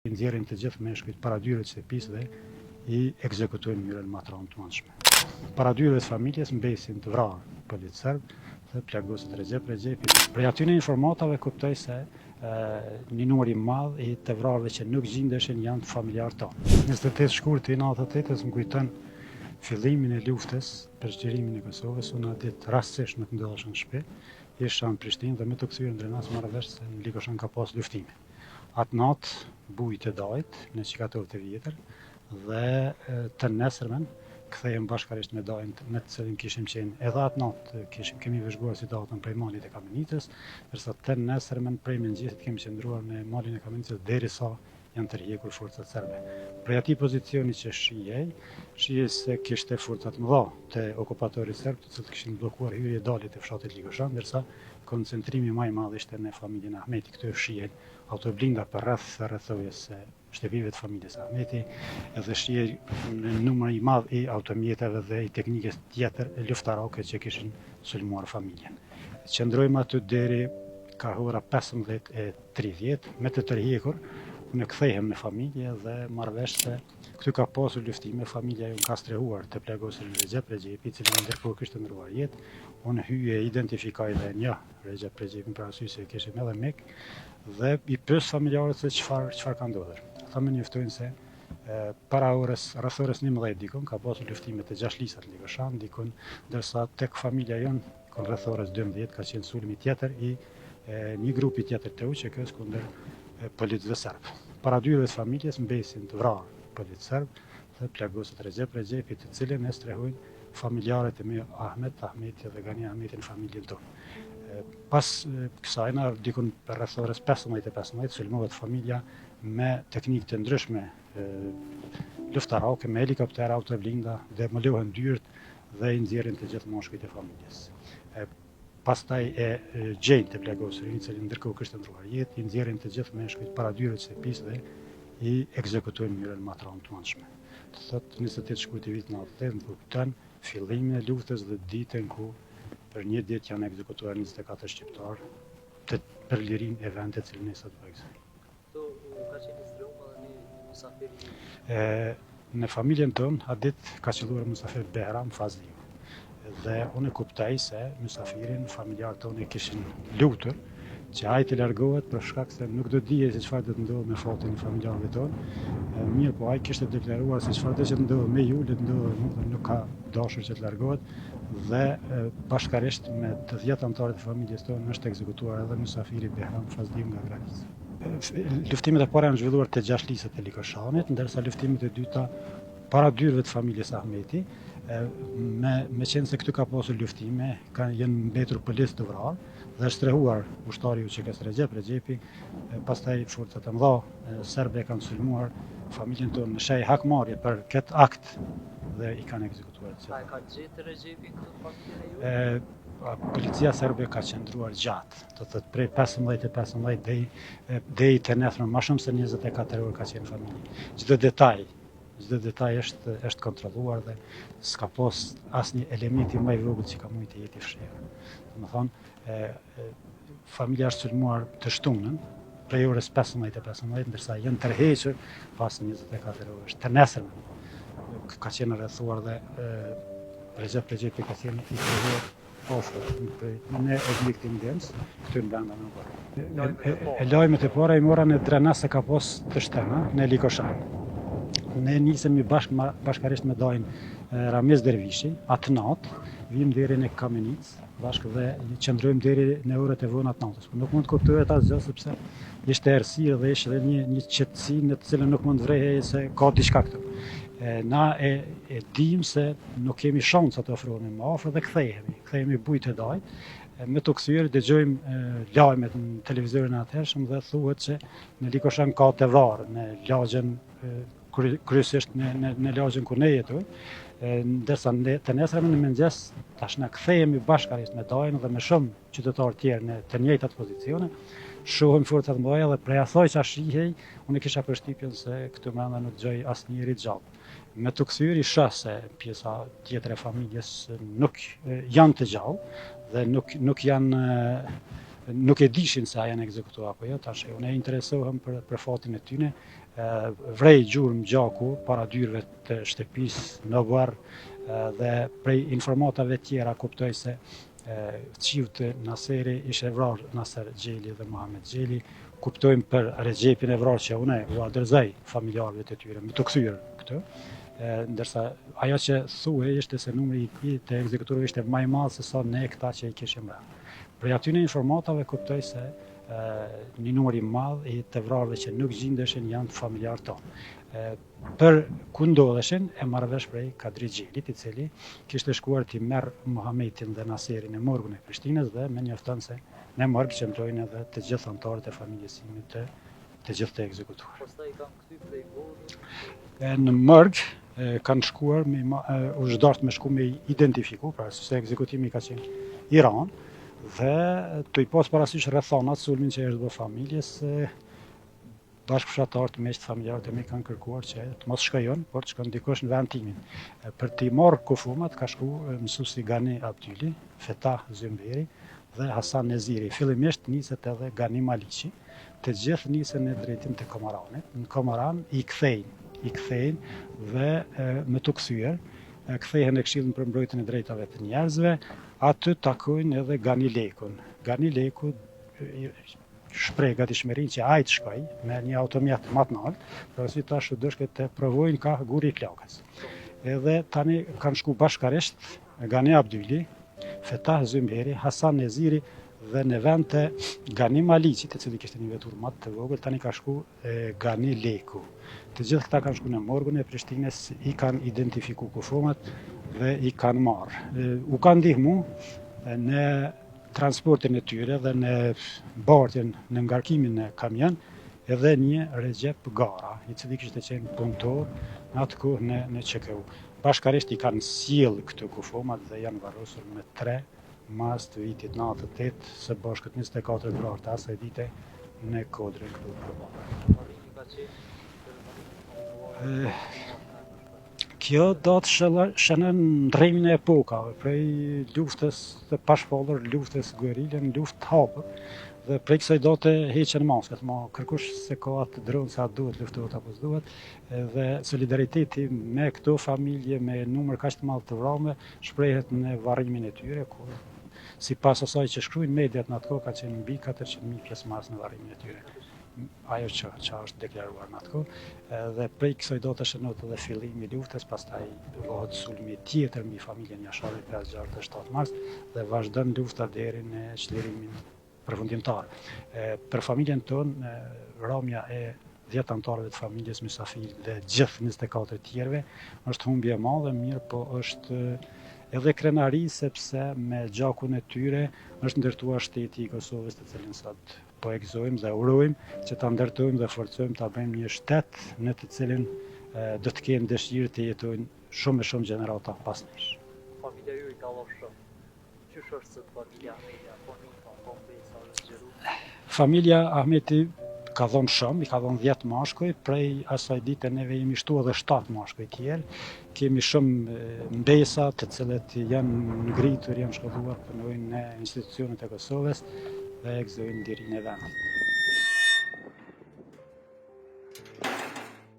I nxjerrin të gjithë meshkujt para dyerve të shtëpisë dhe i ekzekutojnë në mënyrën më të rëndë të mundshme. Para dyerve të familjes mbesin të vrarë policë serbë dhe plagoset Rexhep Rexhepi. Prej atyne informatave kuptoj se një numër i madh i të vrarëve që nuk gjindeshin janë familjarë tonë. 28 shkurti i 98-ës më kujton fillimin e luftës për çlirimin e Kosovës, unë atë ditë rastësisht nuk ndodhesha në shtëpi, isha në Prishtinë dhe me t'u kthyer në Drenas marr vesh se në Likoshan ka pas luftime. Atë natë buj te dajt në Çikatovë të Vjetër dhe të nesërmen kthehem bashkarisht me dajin me të cilin kishim qenë edhe atë natë kishim kemi vëzhguar situatën prej malit të Kamenicës, ndërsa të nesërmen prej mëngjesit kemi qëndruar në malin e Kamenicës derisa janë tërhjekur forcat serbe. Prej atij pozicioni që shihej, shihej se kishte forca të mëdha të okupatorit serb, të cilët kishin bllokuar hyrje daljet e fshatit Likoshan, ndërsa koncentrimi ma i madh ishte në familjen Ahmeti. Këtu shihen autoblinda përreth rrethojës së shtëpive të familjes Ahmeti, edhe shihej numër i madh i automjeteve dhe i teknikës tjetër luftarake që kishin sulmuar familjen. Qëndrojmë aty deri ka ora 15:30 me të tërhjekur, unë kthehem në familje dhe marr vesh se këtu ka pasur luftime, familja jonë ka strehuar të plagosurin Rexhep Rexhepi, i cili ndërkohë kishte ndërruar jetë. Unë hyj e identifikoj dhe e njoh Rexhep Rexhepin për arsye se e kishim edhe mik dhe i pyes familjarët se çfarë çfarë ka ndodhur. Ata më njoftojnë se para orës, rreth orës 11 dikun, ka pasur luftime te Gjashtë Lisat në Likoshan, dikun, ndërsa tek familja jonë, dikun rreth orës 12 ka qenë sulmi tjetër i një grupi tjetër të UÇK-së kundër policëve serbë. Para dyerve të familjes mbesin të vrarë policë serbë dhe plagoset Rexhep Rexhepi, të cilin e strehojnë familjarët e mi Ahmet Ahmeti dhe Gani Ahmeti në familjen tonë. Pas kësaj, na dikun rreth orës 15:15 sulmohet familja me teknikë të ndryshme luftarake, me helikoptera, autoblinda, demolohen dyert dhe i nxjerrin të gjithë meshkujt e familjes. Pastaj e gjejnë të plagosurin, i cili ndërkohë kishte ndërruar jetë, i nxjerrin të gjithë meshkujt para dyerve të shtëpisë dhe i ekzekutojnë në mënyrën më të rëndë të mundshme. Do thotë 28 shkurti i vitit 98 më kujton fillimin e luftës dhe ditën ku për një ditë janë ekzekutuar 24 shqiptarë të për lirinë e vendit të cilin ne sot po ekzistojmë. Këtu ka qenë i strehuar edhe një një musafir i E, në familjen tonë, atë ditë ka qëlluar musafir Behram Fazliu. Dhe unë e kuptoj se musafirin familjarët tonë e kishin lutur që ai të largohet për shkak se nuk do dihej se çfarë do të ndodhë me fatin e familjarëve tonë. Mirëpo ai kishte deklaruar se çfarë do që të ndodhë me ju, le të ndodhë me mua, nuk ka dashur që të largohet dhe bashkarisht me të 10 anëtarët e familjes tonë është ekzekutuar edhe musafiri Behram Fazliu nga Gradica. Luftimet e para janë zhvilluar te Gjashtë Lisat e Likoshanit, ndërsa luftimet e dyta para dyerve të familjes Ahmeti, me meqenëse këtu ka pasur luftime, kanë janë mbetur policë të vrarë dhe është strehuar ushtari i UÇK-së Rexhep Rexhepi, pastaj forcat e mëdha serbe kanë sulmuar familjen tonë në shenjë hakmarrje për këtë akt dhe i kanë ekzekutuar të gjithë. A e ka gjetë Rexhepin këtë familjen e juaj? Policia serbe ka qëndruar gjatë, do të thotë prej 15 e 15 deri deri të nesërmen, më shumë se 24 orë ka qenë familje. Çdo detaj, çdo detaj është është kontrolluar dhe s'ka pas asnjë element i më i vogël që ka mujtë të jetë i fshehur. Domethënë, e, e, familja është sulmuar të shtunën prej orës 15 e 15, ndërsa janë tërhequr pas 24 orësh. Të nesërmen ka qenë rrethuar dhe e, Rexhep Rexhepi ka qenë i strehuar afër në objektin DEMS, këtu në brenda në oborr. E, lajmet e para i mora në Drenas se ka pas të shtëna në Likoshan. Ne nisemi bashk, bashkarisht me dajin Ramiz Dervishi, atë natë, vim deri në Kamenicë, bashkë dhe qëndrojmë deri në orët e vona të natës. Po nuk mund të kuptohet asgjë sepse ishte errësirë dhe ishte një një qetësi në të cilën nuk mund të vrehej se ka diçka këtu. E, na e, e dim se nuk kemi shansa të afrohemi më afër dhe kthehemi. Kthehemi bujë te dajt. E, me të kthyer dëgjojmë lajmet në televizorin e atëhershëm dhe thuhet se në Likoshan ka të vrarë në lagjen kryesisht në në në lagjen ku ne jetojmë, ndërsa ne të nesërmen në mëngjes tash na kthehemi bashkarisht me dajën dhe me shumë qytetarë tjerë në të njëjtat pozicione, shohim forcat e mëdha dhe prej asaj që shihej, unë kisha përshtypjen se këtu brenda nuk gjej asnjëri gjallë. Me të kthyer i shoh se pjesa tjetër e familjes nuk janë të gjallë dhe nuk nuk janë nuk e dishin se a janë ekzekutuar apo jo, tash unë interesohem për për fatin e tyre. Vrej gjurmë gjaku para dyerve të shtëpisë në oborr dhe prej informatave tjera kuptoj se fqiu te Naseri ishte vrarë Naser Gjeli dhe Muhamet Gjeli, kuptojmë për Rexhepin e vrarë që unë ua dorëzoj familjarëve të tyre, me të kthyer këtë, ndërsa ajo që thuhej ishte se numri i të ekzekutuarve ishte më i madh se sa ne këta që i kishim rënë. Prej atyne informatave kuptoj se një numër i madh i të vrarëve që nuk gjindeshin janë familjarë tonë. Për ku ndodheshin e marr vesh prej Kadri Gjelit, i cili kishte shkuar t'i merr Muhametin dhe Naserin në morgun e Prishtinës dhe më njofton se në morg qëndrojnë edhe të gjithë anëtarët e familjes sime të të gjithë të ekzekutuar. Pastaj i kanë kthy prej morgut. Në morg kanë shkuar me u është dashur me shku me identifiku, pra se ekzekutimi ka qenë i rëndë dhe tu i pas parasysh rrethanat sulmin që është bërë familjes Bashkëfshatarët, miqtë, familjarët e mi kanë kërkuar që të mos shkoj unë, por të shkon dikush në vend timin. Për t'i marrë kufomat ka shku mësuesi Gani Abdyli, Fetah Zymberi dhe Hasan Neziri. Fillimisht niset edhe Gani Maliqi. Të gjithë nisen në drejtim të Komaranit. Në Komaran i kthejnë, i kthejnë dhe me t'u kthyer, kthehen në Këshillin për Mbrojtjen e Drejtave të Njerëzve, aty takojnë edhe Gani Lekun. Gani Leku shpreh gatishmërinë që ai të shkojë me një automjet më të naltë, pra si tash u dashke të provojnë ka Guri i Plakës. Edhe tani kanë shku bashkarisht Gani Abdyli, Fetah Zymberi, Hasan Neziri dhe në vend të Gani Maliqit, i cili kishte një veturë më të vogël, tani ka shku Gani Leku. Të gjithë këta kanë shku në morgun e Prishtinës, i kanë identifiku kufomat dhe i kanë marrë. U kanë ndihmu në transportin e tyre dhe në bartjen, në ngarkimin në kamion, edhe një Rexhep Gara, i cili kishte qenë punëtor në atë kohë në, në QKU. Bashkarisht i kanë sjellë këto kufomat dhe janë varrosur me 3 mars të vitit 98, së bashku 24 të vrarë të asaj dite në kodrën këtu përballë. Varrimi ka qenë për Kjo datë shënon ndrrimin e epokave, prej luftës të pashpallur, luftës guerile në luftë të hapur. Dhe prej kësaj date heqen maskat, ma kërkush s'e ka atë dron se a duhet luftohet apo s'duhet, dhe solidariteti me këto familje me numër kaq të madh të vrarëve shprehet në varrimin e tyre, ku sipas asaj që shkruajnë mediat në atë kohë ka qenë mbi 400.000 pjesëmarrës në varrimin e tyre. ajo që që është deklaruar në atë kohë, dhe prej kësaj date shënohet edhe fillimi i luftës, pastaj bëhet sulmi tjetër mbi familjen Jashari 5, 6 dhe 7 mars dhe vazhdon lufta deri në çlirimin përfundimtar. Për familjen tonë, ramja e 10 anëtarëve të familjes mysafir dhe gjithë 24 të tjerëve është humbje e madhe, mirëpo është edhe krenari sepse me gjakun e tyre është ndërtuar shteti i Kosovës të cilin sot Po e gëzojmë dhe urojmë që ta ndërtojmë dhe forcojmë ta bëjmë një shtet në të cilin do të kenë dëshirë të jetojnë shumë e shumë gjenerata pas nesh. Familja juaj ka dhënë shumë. Qysh është sot familja Ahmeti, a po nipa, po mbesa dhe zgjeru? Familja Ahmeti ka dhënë shumë, i ka dhënë 10 mashkuj, prej asaj dite neve jemi shtu edhe 7 mashkuj tjerë. Kemi shumë mbesa të cilët janë ngritur, janë shkolluar, punojnë në institucionet e Kosovës dhe e gëzojnë lirinë e vendit.